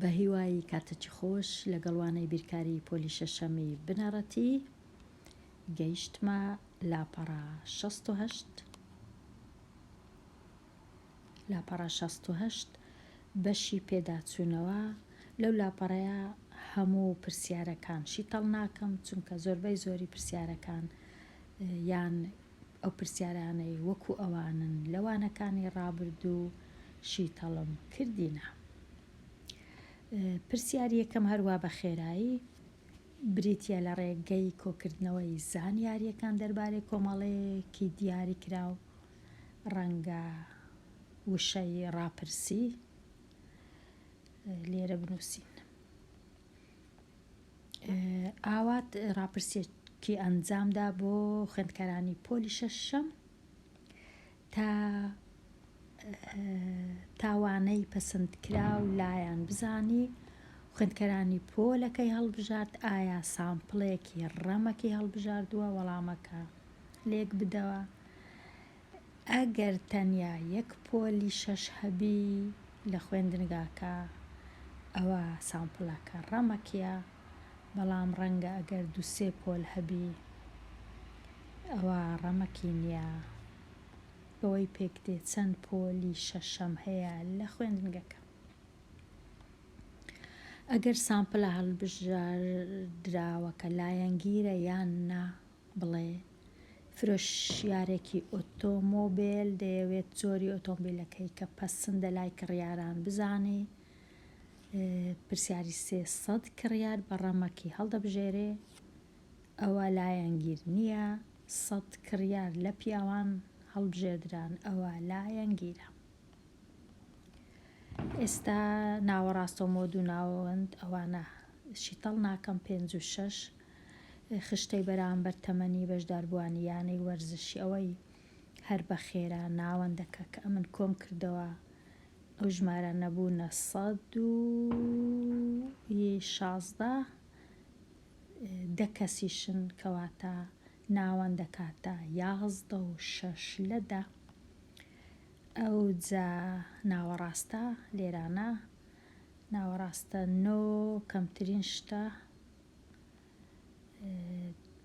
بەهیوای کاتەکی خۆش لەگەڵ وانەی بیرکاری پۆلی شەشەمی بنەڕەتی گەیشتمە لاپەڕە 68 لاپەڕە 68 بەشی پێداچوونەوە لەو لاپەڕەیە هەموو پرسیارەکان شیتەڵ ناکەم چونکە زۆربەی زۆری پرسیارەکان یان ئەو پرسیارانەی وەکو ئەوانن لە وانەکانی ڕابردوو شیتەڵم کردینە. پرسیاری یەکەم هەروا بە خێرایی بریتیە لە ڕێگەی کۆکردنەوەی زانیاریەکان دەربارەی کۆمەڵەیەکی دیاریکراو، ڕەنگە وشەی ڕاپرسی لێرە بنووسین. ئاوات ڕاپرسیەکی ئەنجامدا بۆ خوێندکارانی پۆلی شەشەم تا تا وانەی پەسەندکراو لایان بزانی خوێندکەرانی پۆلەکەی هەڵبژارد ئایا سامپڵێکی ڕەمەکی هەڵبژاردووە وەڵامەکە لێک بدەوە ئەگەر تەنیا یەک پۆلی شەش هەبی لە خوێندنگاکە ئەوا سامپڵەکە ڕەمەکیە بەڵام ڕەنگە ئەگەر دوو سێ پۆل هەبی ئەوا ڕەمەکی نیە بەوەی پێک دێ چەند پۆلی شەشەم هەیە لە خوێندنگەکە. ئەگەر سامپلە هەڵبژاردراوەکە لایەنگیرە یان نا بڵێ، فرۆشیارێکی ئۆتۆمۆبێل دەیەوێت جۆری ئۆتۆمبیلەکەی کە پەسندە لای کڕیاران بزانێ، پرسیاری 300 کڕیار بە ڕەمەکی هەڵدەبژێرێ، ئەوە لایەنگیر نییە، سەد کڕیار لە پیاوان هەڵبژێردران ئەوە لایەنگیرە. ئێستا ناوەڕاستە و مۆد و ناوەند ئەوانە شیتەڵ ناکەم پێنج و شەش خشتەی بەرامبەر تەمەنی بەشداربووانی یانەی وەرزشی ئەوەی هەر بە خێرا ناوەندەکە کە ئەمن کۆم کردەوە ئەو ژمارانە بوونە 116 دە کەسیشن کەواتە ناوەند دەکاتە یازدە و شەش لە دە ئەوجا ناوەڕاستە لێرانە ناوەڕاستە نۆ کەمترین شتە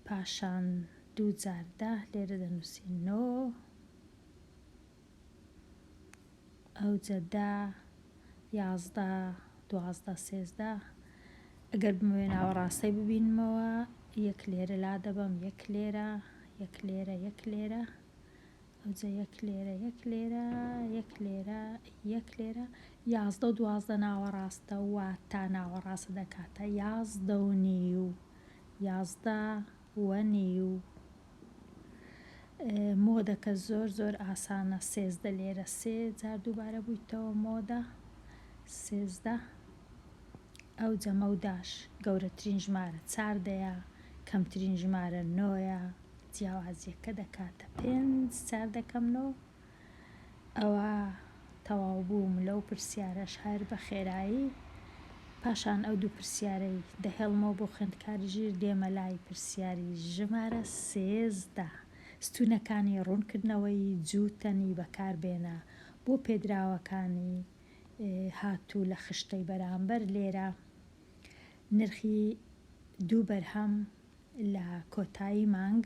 پاشان دوو جار دە لێرە دەنووسین نۆ ئەوجە دە 11 12 13 ئەگەر بمەوێ ناوەڕاستەی ببینمەوە یەک لێرە لا دەبەم یەک لێرە یەک لێرە یەک لێرە ئەوجە یەک لێرە یەک لێرە یەک لێرە یەک لێرە 11 و 12 ناوەڕاستە واتا ناوەڕاستە دەکاتە 11 و نیو 11 و نیو مۆدەکە زۆر زۆر ئاسانە 13 لێرە سێ جار دووبارە بوویتەوە مۆدە 13 ئەوجە مەوداش گەورەترین ژمارە چاردەیە کەمترین ژمارە نۆیە جیاوازیەکە دەکاتە پێنج چار دەکەم نۆ ئەوە تەواو بووم لەو پرسیارەش هەر بە خێرایی پاشان ئەو دوو پرسیارەی دەهێڵمەوە بۆ خوێندکاری ژیر دێمە لای پرسیاری ژمارە 13 ستوونەکانی ڕوونکردنەوەی جووتەنی بەکاربێنە بۆ پێدراوەکانی هاتوو لە خشتەی بەرامبەر لێرە نرخی دوو بەرهەم لە کۆتایی مانگ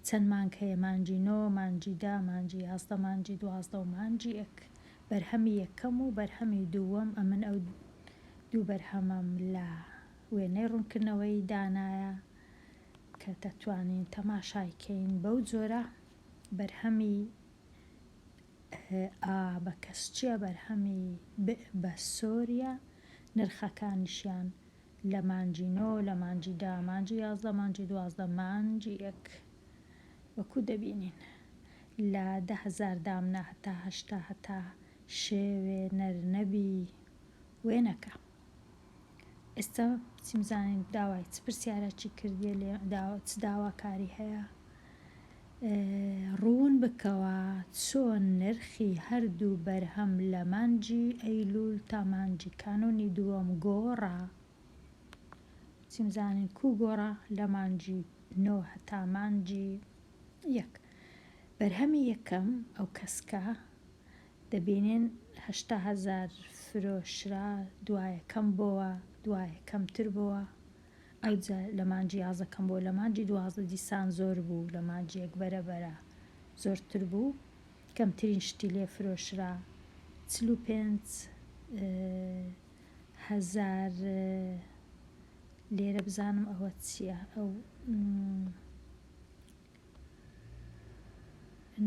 چەند مانگ هەیە مانگی نۆ مانگی دە مانگی 11 مانگی 12 و مانگی یەک بەرهەمی یەکەم و بەرهەمی دووەم ئەمن ئەو دوو بەرهەمەم لە وێنەی ڕوونکردنەوەی دانایە کە دەتوانین تەماشای کەین بەو جۆرە بەرهەمی ئا بە کەسچیە بەرهەمی ب بە سۆریە نرخەکانیشیان لە مانگی نۆ، لە مانگی دە، مانگی 11، مانگی 12، مانگی یەک. وەکو دەبینین لە 10,000 دامنا هەتا هەشتا هەتا شێوێ نەر نەبی وێنەکە. ئێستا بچین بزانین داوای چ پرسیارەکی کردیە لێ داوا چ داواکاری هەیە. ڕوون بکەوە چۆن نرخی هەردوو بەرهەم لە مانگی ئەیلوول تا مانگی کانوونی دووەم گۆڕا؟ بچین بزانین کوو گۆڕا لە مانگی نۆ هەتا مانگی یەک. بەرهەمی یەکەم ئەو کەسکە دەبینین 80 هەزار. فرۆشرا دوایە کەم بۆوە دوایە کەمتر بۆوە ئەوجا لە مانگی 11 کەم بۆ لە مانگی 12 دیسان زۆر بوو لە مانگی یەک بەرە بەرە زۆرتر بوو کەمترین شتی لێ فرۆشرا 45 هەزار لێرە بزانم ئەوە چییە ئەو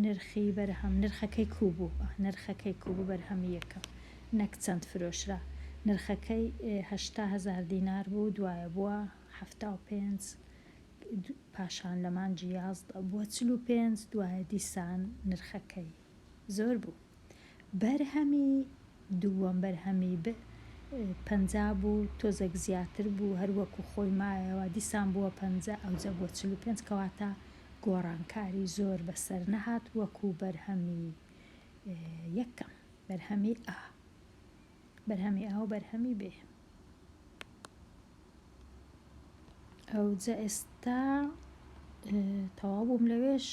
نرخی بەرهەم نرخەکەی کوو بوو نرخەکەی کوو بوو بەرهەمی یەکەم نەک چەند فرۆشرا نرخەکەی 80 هەزار دینار بوو دوایە بووە 75 پاشان لە مانگی 11 بووە 45 دوایە دیسان نرخەکەی زۆر بوو. بەرهەمی دووەم بەرهەمی ب 50 بوو تۆزێک زیاتر بوو هەر وەکو خۆی مایەوە دیسان بووە 50 ئەوجە بووە 45 کەواتە گۆڕانکاری زۆر بەسەر نەهات وەکو بەرهەمی یەکەم بەرهەمی ئا بەرهەمی ئا و بەرهەمی بێ. ئەوجە ئێستا تەواو بووم لەوێش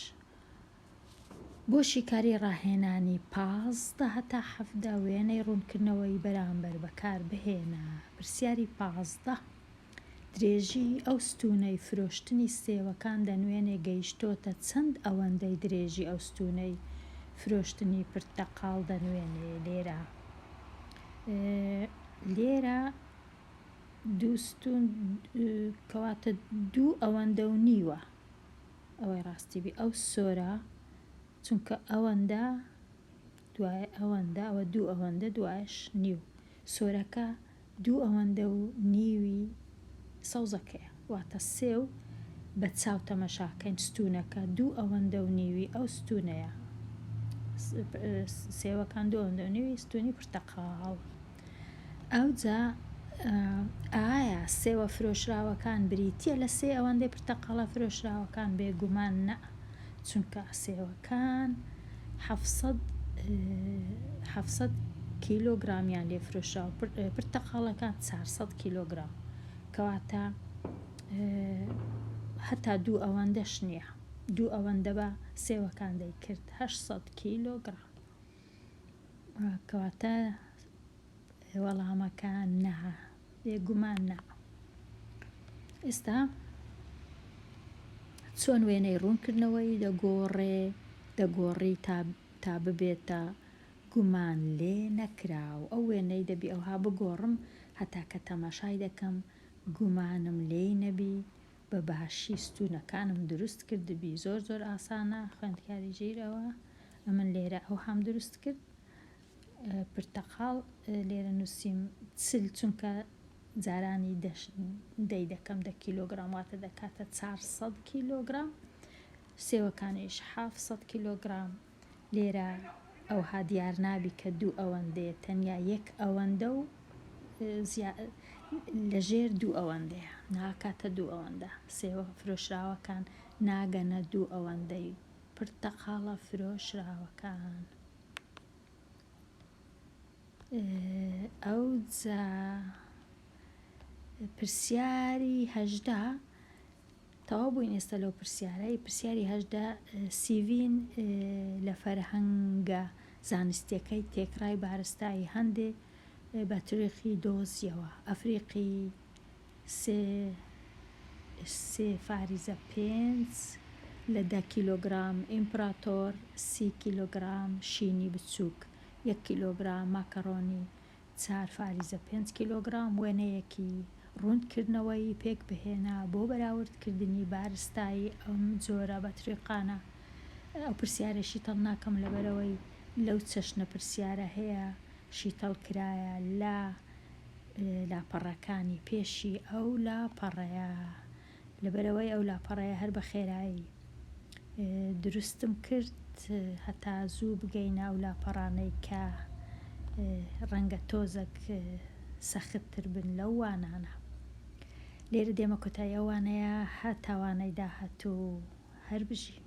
بۆ شیکاری ڕاهێنانی 15 هەتا 17 وێنەی ڕوونکردنەوەی بەرامبەر بەکاربهێنە. پرسیاری 15 درێژی ئەو ستوونەی فرۆشتنی سێوەکان دەنوێنێ گەیشتۆتە چەند ئەوەندەی درێژی ئەو ستوونەی فرۆشتنی پرتەقاڵ دەنوێنێ لێرە لێرە دوو ستوون کەواتە دوو ئەوەندە و نیوە ئەوەی ڕاستی بی ئەو سۆرە چونکە ئەوەندە دوایە ئەوەندە ئەوە دوو ئەوەندە دوایش نیو سۆرەکە دوو ئەوەندە و نیوی سەوزەکەیە واتە سێو بە چاو تەمەشاکەین ستوونەکە دوو ئەوەندە و نیوی ئەو ستوونەیە سێوەکان دوو ئەوەندە و نیوی ستوونی پرتەقاڵ. ئەوجا ئایا سێوە فرۆشراوەکان بریتییە لە سێ ئەوەندەی پرتەقاڵە فرۆشراوەکان؟ بێگومان نا، چونکە سێوەکان 700 کیلۆگرامیان لێ فرۆشراوە، پرتەقاڵەکان 400 کیلۆگرام، کەواتە هەتا دوو ئەوەندەش نییە، دوو ئەوەندە بە سێوەکان دەیکرد 800 کیلۆگرام. کەواتە وەڵامەکە نا، بێگومان نا. ئێستا چۆن وێنەی ڕوونکردنەوەی دەگۆڕێ دەگۆڕی تا تا ببێتە گومان لێ نەکراو ئەو وێنەی دەبی ئەوها بگۆڕم هەتا کە تەماشای دەکەم گومانم لێی نەبی بە باشی ستوونەکانم دروست کردبی زۆر زۆر ئاسانە خوێندکاری ژیر ئەوە ئەمن لێرە ئەوهام دروست کرد پرتەقاڵ لێرە نووسیم 40 چونکە جارانی دەش دەی دەکەم دە کیلۆگرام واتە دەکاتە 400 کیلۆگرام سێوەکانیش 700 کیلۆگرام لێرە ئەوها دیار نابی کە دوو ئەوەندەیە تەنیا یەک ئەوەندە و لەژێر دوو ئەوەندەیە ناکاتە دوو ئەوەندە سێوە فرۆشراوەکان ناگەنە دوو ئەوەندەی پرتەقاڵە فرۆشراوەکان. ئەوجا پرسیاری 18 تەواو بووین ئێستا لەو پرسیارەی پرسیاری 18 سیڤین لە فەرهەنگە زانستیەکەی تێکڕای بارستایی هەندێ بەتریقی دۆزیەوە ئەفریقی سێ سێ فاریزە پێنج لە دە کیلۆگرام ئیمپراتۆر سی کیلۆگرام شینی بچووک یەک کیلۆگرام ماکەڕۆنی چار فاریزە پێنج کیلۆگرام وێنەیەکی ڕوونکردنەوەیی پێک بهێنە بۆ بەراوردکردنی بارستایی ئەم جۆرە بەتریقانە. ئەو پرسیارە شیتەڵ ناکەم لەبەرئەوەی لەو چەشنە پرسیارە هەیە شیتەڵ کرایە لە لاپەڕەکانی پێشی ئەو لاپەڕەیە لەبەرئەوەی ئەو لاپەڕەیە هەر بە خێرایی دروستم کرد هەتا زوو بگەینە ئەو لاپەڕانەی کە ڕەنگە تۆزەک سەختتر بن لەو وانانە. لێرە دێمە کۆتایی ئەو وانەیە هەتا وانەی داهاتوو هەر بژی.